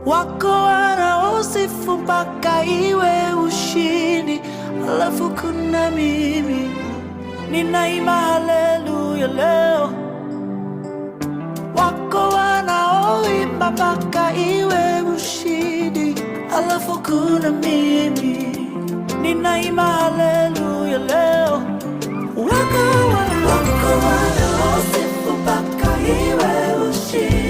Wako wanaosifu mpaka iwe ushindi, alafu kuna mimi ninaimba haleluya leo. Wako wanaoimba mpaka iwe ushindi, alafu kuna mimi ninaimba haleluya leo. Wako wanaosifu mpaka iwe ushindi.